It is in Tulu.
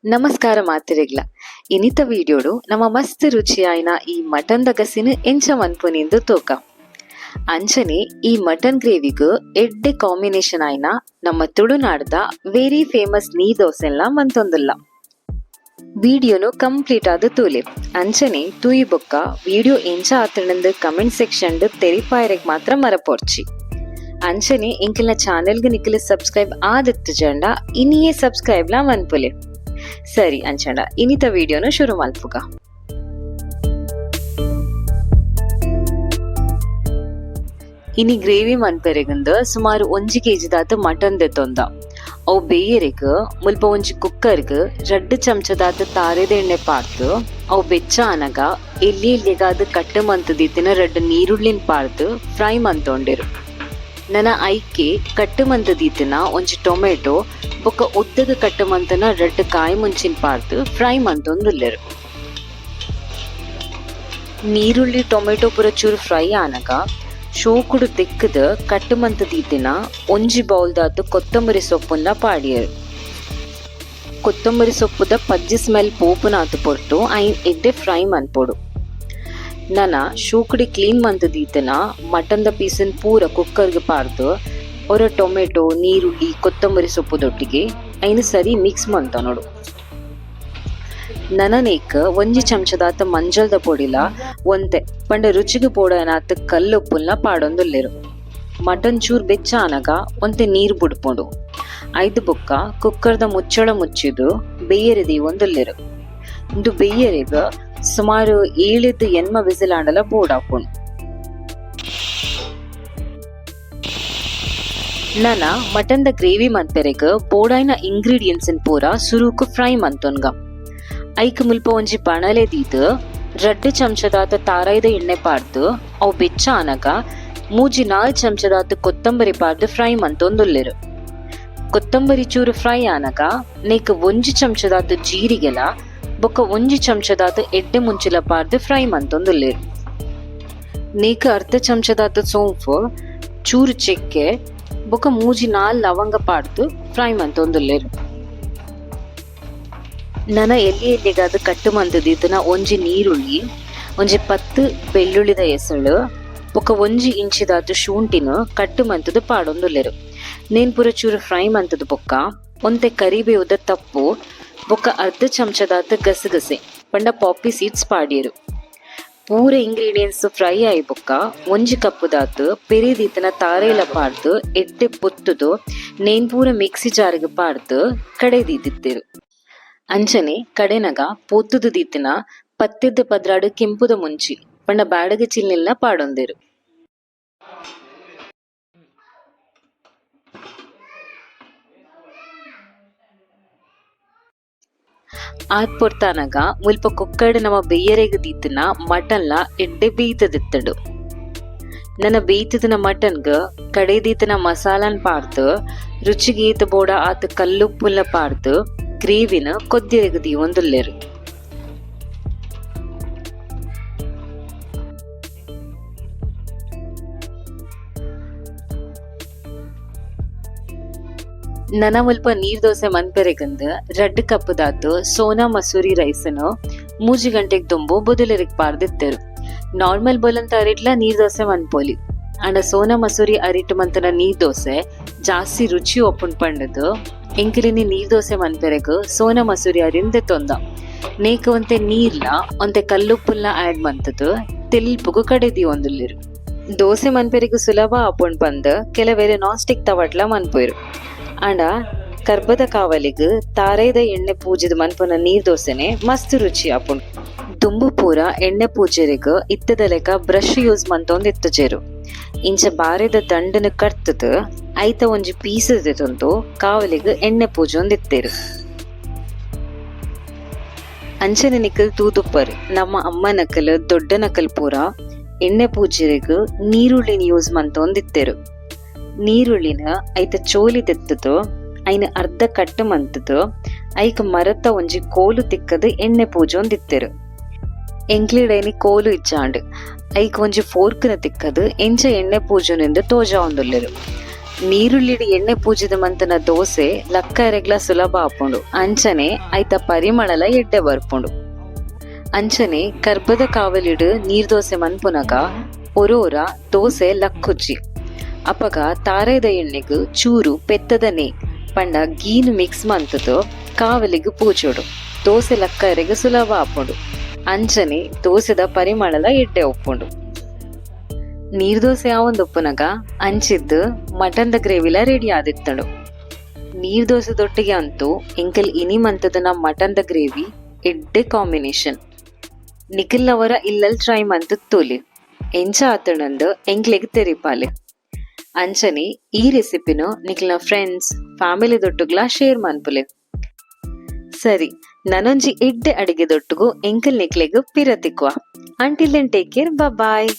ನಮಸ್ಕಾರ ಮಾತಿರೆಗ್ಲ. ಇನಿತ ವಿಡಿಯೋಡು ನಮ್ಮ ಮಸ್ತ್ ರುಚಿಯಾಯಿನ ಈ ಮಟನ್ the ಗಸಿನ್ ಎಂಚ ಮನ್ಪುನಿಂದು ತೂಕ. ಅಂಚನೆ ಈ ಮಟನ್ ಗ್ರೇವಿಗ್ ಎಡ್ಡೆ ಕಾಂಬಿನೇಷನ್ ಆಯಿನ ನಮ್ಮ ತುಳುನಾಡ್ದ ವೆರಿ ಫೇಮಸ್ ನೀರ್ ದೋಸೆನ್ಲ ಮಂತೊಂದುಲ್ಲ. ವಿಡಿಯೋನು ಕಂಪ್ಲೀಟ್ ಆದ್ ತೂಲೆ. ಅಂಚನೆ ತೂಯಿ ಬೊಕ್ಕ ವಿಡಿಯೋ ಎಂಚ ಆತುಂಡುಂದು ಕಮೆಂಟ್ ಸೆಕ್ಷನ್ ತೆರಿಪಾಯರೆಗ್ ಮಾತ್ರ ಮರಪೊರ್ಚಿ. ಅಂಚನೆ ಎಂಕಲ್ನ ಚಾನೆಲ್ಗ್ ನಿಕುಲು ಸಬ್ಸ್ಕ್ರೈಬ್ ಆದಿತ್ತುಜಂಡ ಇನಿಯೇ ಸಬ್ಸ್ಕ್ರೈಬ್ ಲಾ ಮನ್ಪುಲೆ. ಸರಿ, ಅಂಚಂಡ ಇನಿತ ವಿಡಿಯೋನು ಶುರು ಮಲ್ಪುಗ. ಇನಿ ಗ್ರೇವಿ ಮನ್ಪೆರೆಗುಂದು ಸುಮಾರು 1 ಕೆಜಿ ದಾತ್ ಮಟನ್ ದೆತೊಂದ. ಅವು ಬೇಯೆರೆಗ್ ಮುಲ್ಪ ಒಂಜಿ ಕುಕ್ಕರ್ಗ್ 2 ಚಮಚದಾತ್ ತಾರೆದ ಎಣ್ಣೆ ಪಾಡ್ದ್, ಅವು ಬೆಚ್ಚ ಆನಗ ಎಲ್ಯ ಎಲ್ಯಗಾದ್ ಕಟ್ ಮಂತ್ ದೀತಿನ 2 ನೀರುಳ್ಳಿನ್ ಪಾಡ್ದ್ ಫ್ರೈ ಮಂತೊಂಡೆರ್. ನನ ಐಕೆ ಕಟ್ ಮಂತ್ ದೀತಿನ ಒಂಜಿ ಟೊಮೆಟೊ ಬೊಕ್ಕ ಉದ್ದಗ್ ಕಟ್ ಮಂತಿನ 2 ಕಾಯಿ ಮುಂಚಿನ್ ಪಾಡ್ದ್ ಫ್ರೈ ಮಂತೊಂದುಲ್ಲೆರ್. ನೀರುಳ್ಳಿ ಟೊಮೆಟೊ ಪೂರ ಚೂರು ಫ್ರೈ ಆನಗ ಶೋಕುಡು ದೆಕ್ಕ್ದ್ ಕಟ್ ಮಂತ್ ದೀತಿನ ಒಂಜಿ ಬೌಲ್ ದಾತ್ ಕೊತ್ತಂಬರಿ ಸೊಪ್ಪುನ್ಲ ಪಾಡಿಯೆರ್. ಕೊತ್ತಂಬರಿ ಸೊಪ್ಪುದ ಪಜ್ಜಿ ಸ್ಮೆಲ್ ಪೋಪುನಾತ್ ಪೊರ್ತು ಐನ್ ಎಡ್ಡೆ ಫ್ರೈ ಮನ್ಪೊಡು. ನನ ಶೋಕುಡು ಕ್ಲೀನ್ ಮಂತ್ ದೀತಿನ ಮಟನ್ ದ ಪೀಸನ್ ಪೂರ ಕುಕ್ಕರ್ಗ್ ಪಾಡ್ದ್ ಒರ ಟೊಮೆಟೊ, ನೀರುಳ್ಳಿ, ಕೊತ್ತಂಬರಿ ಸೊಪ್ಪುದೊಟ್ಟಿಗೆ ಐನ್ ಸರಿ ಮಿಕ್ಸ್ ಮಂತೊನೊಡು. ನನನೇಕ್ ಒಂಜಿ ಚಮಚದಾತ್ ಮಂಜಲ್ದ ಪೊಡಿಲ ಒಂತೆ ಪಂಡ ರುಚಿಗ್ ಬೋಡಾಯಿನಾತ್ ಕಲ್ಲುಪ್ಪುನ್ಲ ಪಾಡೊಂದುಲ್ಲೆರ್. ಮಟನ್ ಚೂರ್ ಬೆಚ್ಚ ಆನಗ ಒಂತೆ ನೀರ್ ಬುಡ್ಪುಂಡು. ಐದ್ ಬೊಕ್ಕ ಕುಕ್ಕರ್ದ ಮುಚ್ಚಳ ಮುಚ್ಚಿದ್ ಬೇಯೆರೆ ದೀವೊಂದುಲ್ಲೆರ್. ಉಂದು ಬೇಯೆರೆಗ್ ಸುಮಾರು 7 8 ವಿಸಿಲ್ ಆಂಡಲ ಬೋಡಾಪುಂಡು. ನನ ಮಟನ್ ದ ಗ್ರೇವಿ ಮನ್ಪೆರೆಗ್ ಬೋಡಾಯಿನ ಇಂಗ್ರೀಡಿಯೆಂಟ್ಸ್ ನ್ ಪೂರ ಸುರುಕು ಫ್ರೈ ಮಂತೊನ್ಗ. ಐಕ್ ಮುಲ್ಪ ಒಂಜಿ ಬಾಣಲೆ ದೀದ್ 2 ಚಮಚದಾತ್ ತಾರಾಯಿದ ಎಣ್ಣೆ ಪಾಡ್ದ್, ಅವು ಬೆಚ್ಚ ಆನಗ 3-4 ಚಮಚದಾತ್ ಕೊತ್ತಂಬರಿ ಪಾಡ್ದ್ ಫ್ರೈ ಮಂತೊಂದುಲ್ಲೆರ್. ಕೊತ್ತಂಬರಿ ಚೂರು ಫ್ರೈ ಆನಗ ನೇಕ್ 1 ಚಮಚದಾತ್ ಜೀರಿಗೆಲ ಬೊಕ್ಕ 1 ಚಮಚದಾತ್ ಎಡ್ಡೆ ಮುಂಚಿಲ ಪಾಡ್ದ್ ಫ್ರೈ ಮಂತೊಂದುಲ್ಲೆರ್. ನೇಕ್ ಅರ್ಧ ಚಮಚದಾತ್ ಸೋಂಪು, ಚೂರು ಚೆಕ್ಕೆ ಬೊಕ್ಕ 3-4 ಲವಂಗ ಪಾಡ್ದ್ ಫ್ರೈ ಮಂತೊಂದುಲ್ಲೆರ್. ನನ ಎಲ್ಯ ಎಲ್ಯಗಾದ್ ಕಟ್ ಮಂತ್ ದೀತಿನ ಒಂಜಿ ನೀರುಳ್ಳಿ, ಒಂಜಿ 10 ಬೆಳ್ಳುಳ್ಳಿದ ಎಸಳು ಬೊಕ್ಕ 1 ಇಂಚಿದಾತ್ ಶುಂಠಿನ್ ಕಟ್ ಮಂತುದು ಪಾಡೊಂದುಲ್ಲೆರ್. ನೇನ್ ಪೂರ ಚೂರು ಫ್ರೈ ಮಂತುದು ಬೊಕ್ಕ ಒಂತೆ ಕರಿಬೇವುದ ತಪ್ಪು ಬೊಕ್ಕ ಅರ್ಧ ಚಮಚದಾತ್ ಗಸಗಸೆ ಪಂಡ ಪಾಪಿ ಸೀಡ್ಸ್ ಪಾಡ್ಯೆರ್. ಪೂರ ಇಂಗ್ರೀಡಿಯೆಂಟ್ಸ್ ಫ್ರೈ ಆಯಿ ಬೊಕ್ಕ 1 ಕಪ್ಪುದಾತ್ ಪೆರಿದೀತಿನ ತಾರೇಲ ಪಾಡ್ದ್ ಎಡ್ಡೆ ಪೊತ್ತುದು ನೇನ್ ಪೂರ ಮಿಕ್ಸಿ ಜಾರ್ಗ್ ಪಾಡ್ದ್ ಕಡೆ ದೀದಿತ್ತೆರ್. ಅಂಚನೆ ಕಡೆನಗ ಪೊತ್ತುದು ದೀತಿನ 10-12 ಕೆಂಪುದ ಮುಂಚಿ ಪಂಡ ಬ್ಯಾಡಗ ಚಿಲ್ಲಿನ್ಲ ಪಾಡೊಂದೆರ್. ಆತ್ ಪೊರ್ತಾನಗ ಮುಲ್ಪ ಕುಕ್ಕರ್ಡ್ ನಮ ಬೇಯರೆಗ್ ದೀತಿನ ಮಟನ್ಲ ಎಡ್ಡೆ ಬೇಯ್ತದಿತ್ತುಂಡು. ನನ ಬೇಯ್ತುದಿನ ಮಟನ್ಗ್ ಕಡೆ ದೀತಿನ ಮಸಾಲನ್ ಪಾಡ್ದ್ ರುಚಿಗ್ ಏತ್ ಬೋಡ ಆತ್ ಕಲ್ಲುಪ್ಪುನ್ಲ ಪಾಡ್ದ್ ಗ್ರೇವಿನ್ ಕೊದ್ಯೆರೆಗ್ ದೀವೊಂದುಲ್ಲೆರ್. ನನ ಮುಲ್ಪ ನೀರ್ ದೋಸೆ ಮನ್ಪೆರೆಗಂದ್ 2 ಕಪ್ ದಾತ್ ಸೋನಾ ಮಸೂರಿ ರೈಸ್ ನ್ 3 ಗಂಟೆಗ್ ದುಂಬು ಬೊದಲೆರೆಗ್ ಪಾಡ್ದಿತ್ತೆರ್. ನಾರ್ಮಲ್ ಬೊಲಂತ ಅರಿಟ್ಲ ನೀರ್ ದೋಸೆ ಮನ್ಪೊಲಿ. ಆಂಡ ಸೋನಾ ಮಸೂರಿ ಅರಿಟ್ ಮಂತನ ನೀರ್ ದೋಸೆ ಜಾಸ್ತಿ ರುಚಿ ಒಪ್ಪುಂಡು ಪಂಡುದು ಎಂಕುಲಿನಿ ನೀರ್ ದೋಸೆ ಮನ್ಪೆರೆಗ್ ಸೋನಾ ಮಸೂರಿ ಅರಿನ್ ದೆತೊಂದ. ನೇಕ್ ಒಂತೆ ನೀರ್ಲ ಒಂತೆ ಕಲ್ಲುಪ್ಪುನ್ಲ ಆಡ್ ಮಂತುದು ತೆಲ್ಪುಗು ಕಡೆ ದೀವೊಂದುಲ್ಲೆರ್. ದೋಸೆ ಮನ್ಪೆರೆಗ್ ಸುಲಭ ಆಪುಂಡು ಪಂದ್ ಕೆಲವೆರ್ ನಾನ್ ಸ್ಟಿಕ್ ತವಟ್ಲ ಮನ್ಪುವೆರ್. ಆಂಡ ಕರ್ಬದ ಕಾವಲಿಗ್ ತಾರಾಯಿದ ಎಣ್ಣೆ ಪೂಜಿದ್ ಮನ್ಪುನ ನೀರ್ ದೋಸೆನೆ ಮಸ್ತ್ ರುಚಿ ಆಪುಂಡು. ದುಂಬು ಪೂರ ಎಣ್ಣೆ ಪೂಜೆರೆಗ್ ಇತ್ತದಲೆಕ ಬ್ರಷ್ ಯೂಸ್ ಮಂತೊಂದಿತ್ತುಜೆರ್. ಇಂಚ ಬಾರೆದ ದಂಡನ್ ಕರ್ತುದು ಐತ ಒಂಜಿ ಪೀಸ್ ದೆತೊಂದು ಕಾವಲಿಗ್ ಎಣ್ಣೆ ಪೂಜೊಂದಿತ್ತೆರ್. ಅಂಚನೆ ನಿಕುಲ್ ತೂದುಪ್ಪರ್ ನಮ್ಮ ಅಮ್ಮನಕಲ್ ದೊಡ್ಡನಕಲ್ ಪೂರ ಎಣ್ಣೆ ಪೂಜೆರೆಗ್ ನೀರುಳ್ಳಿನ್ ಯೂಸ್ ಮಂತೊಂದಿತ್ತೆರ್. ನೀರುಳ್ಳಿನ ಐತ ಚೋಲಿ ದೆತ್ತುದು ಐನ್ ಅರ್ಧ ಕಟ್ ಮಂತುದು ಐಕ್ ಮರತ ಒಂಜಿ ಕೋಲು ತಿಕ್ಕದ್ ಎಣ್ಣೆ ಪೂಜೊಂದಿತ್ತೆರ್. ಎಂಕ್ಲೆಡ ಇನಿ ಕೋಲು ಇಜ್ಜಾಂಡ್ ಐಕ್ ಒಂಜಿ ಫೋರ್ಕ್ ನ ತಿಕ್ಕದ್ ಎಂಚ ಎಣ್ಣೆ ಪೂಜುನೆಂದ್ ತೋಜಾವೊಂದುಲ್ಲೆರ್. ನೀರುಳ್ಳಿಡ್ ಎಣ್ಣೆ ಪೂಜಿದ್ ಮಂತನ ದೋಸೆ ಲಕ್ಕರೆಗ್ಲ ಸುಲಭ ಆಪುಂಡು. ಅಂಚನೆ ಐತ ಪರಿಮಳಲ ಎಡ್ಡೆ ಬರ್ಪುಂಡು. ಅಂಚನೆ ಕರ್ಬದ ಕಾವಲಿಡ್ ನೀರ್ ದೋಸೆ ಮನ್ಪುನಗ ಒರೋರ ದೋಸೆ ಲಕ್ಕುಜಿ. ಅಪಗ ತಾರಾಯಿದ ಎಣ್ಣೆಗ್ ಚೂರು ಪೆತ್ತದ ನೇ ಪಂಡ ಗೀನ್ ಮಿಕ್ಸ್ ಮಂತುದು ಕಾವಲಿಗ್ ಪೂಜೊಡು. ದೋಸೆ ಲಕ್ಕರೆಗ್ ಸುಲಭ ಆಪುಂಡು. ಅಂಚನೆ ದೋಸೆದ ಪರಿಮಳಲ ಎಡ್ಡೆ ಉಪ್ಪುಂಡು. ನೀರ್ ದೋಸೆ ಆವೊಂದುಪ್ಪುನಗ ಅಂಚಿರ್ದ್ ಮಟನ್ ದ ಗ್ರೇವಿಲ ರೆಡಿ ಆದಿತ್ತುಂಡು. ನೀರ್ ದೋಸೆದೊಟ್ಟಿಗೆ ಅಂತೂ ಎಂಕುಲು ಇನಿ ಮಂತುದಿನ ಮಟನ್ ದ ಗ್ರೇವಿ ಎಡ್ಡೆ ಕಾಂಬಿನೇಷನ್. ನಿಕಲ್ನ ಒರ ಇಲ್ಲಲ್ ಟ್ರೈ ಮಂತ್ ತೂಲೆ. ಎಂಚ ಆತುಂಡುಂದು ಎಂಕ್ಲೆಗ್ ತೆರಿಪಾಲೆ. ಅಂಚನೆ ಈ ರೆಸಿಪಿನ್ ನಿಕಲ್ನ ಫ್ರೆಂಡ್ಸ್, ಫ್ಯಾಮಿಲಿ ದೊಟ್ಟುಗ್ಲಾ ಶೇರ್ ಮನ್ಪುಲೆ. ಸರಿ, ನನೊಂಜಿ ಎಡ್ಡೆ ಅಡಿಗೆ ದೊಟ್ಟುಗು ಎಂಕಲ್ ನಿಕ್ಲೆಗ್ ಪಿರ ತಿಕ್ಕುವ. Until then, take care, bye.